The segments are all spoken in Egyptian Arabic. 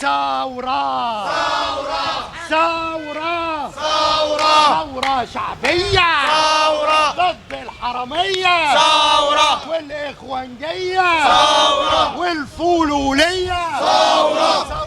ثورة ثورة ثورة ثورة ثورة شعبية، ثورة ضد الحرامية، ثورة والإخوانجية، ثورة والفولولية، ثورة ثورة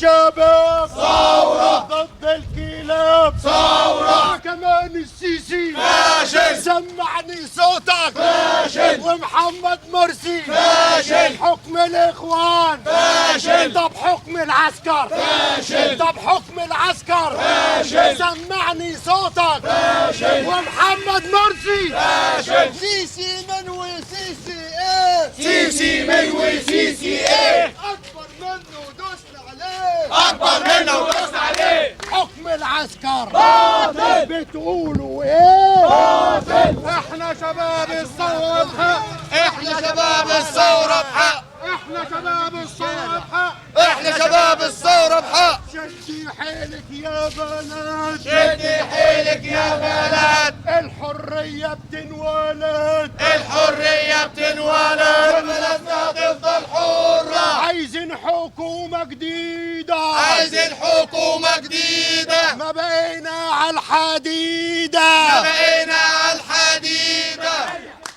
شباب، ثورة ضد الكلاب، ثورة وكمان السيسي فاشل سمعني صوتك، فاشل ومحمد مرسي فاشل حكم الإخوان فاشل طب حكم العسكر فاشل طب حكم العسكر فاشل سمعني صوتك فاشل ومحمد مرسي فاشل سيسي من وسيسي ايه، سيسي من وسيسي ايه، اكبر منه ودوسنا عليه، اكبر منه ودوسنا عليه. حكم العسكر باطل بتقولوا ايه؟ باطل. احنا شباب الثورة بحق، احنا شباب الثورة بحق، احنا شباب الثورة بحق. احنا شباب الثورة بحق. شدي حيلك يا بلد، شدي حيلك يا بلد، الحرية بتنولد، الحرية بتنولد، بلدنا تفضل حرة. عايزين حكومة جديدة، عايزين حكومة جديدة، ما بقينا على الحديدة، ما بقينا على الحديدة.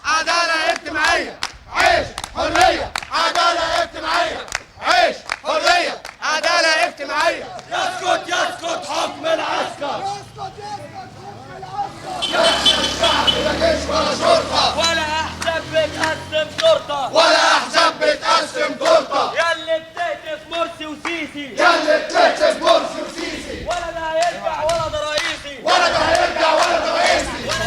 عدالة اجتماعية، عيش حرية، عدالة اجتماعية، عيش حرية، عدالة اجتماعية. يسكت يسكت حكم العسكر، يسقط يسقط حكم العسكر. الشعب لا جيش ولا شرطة.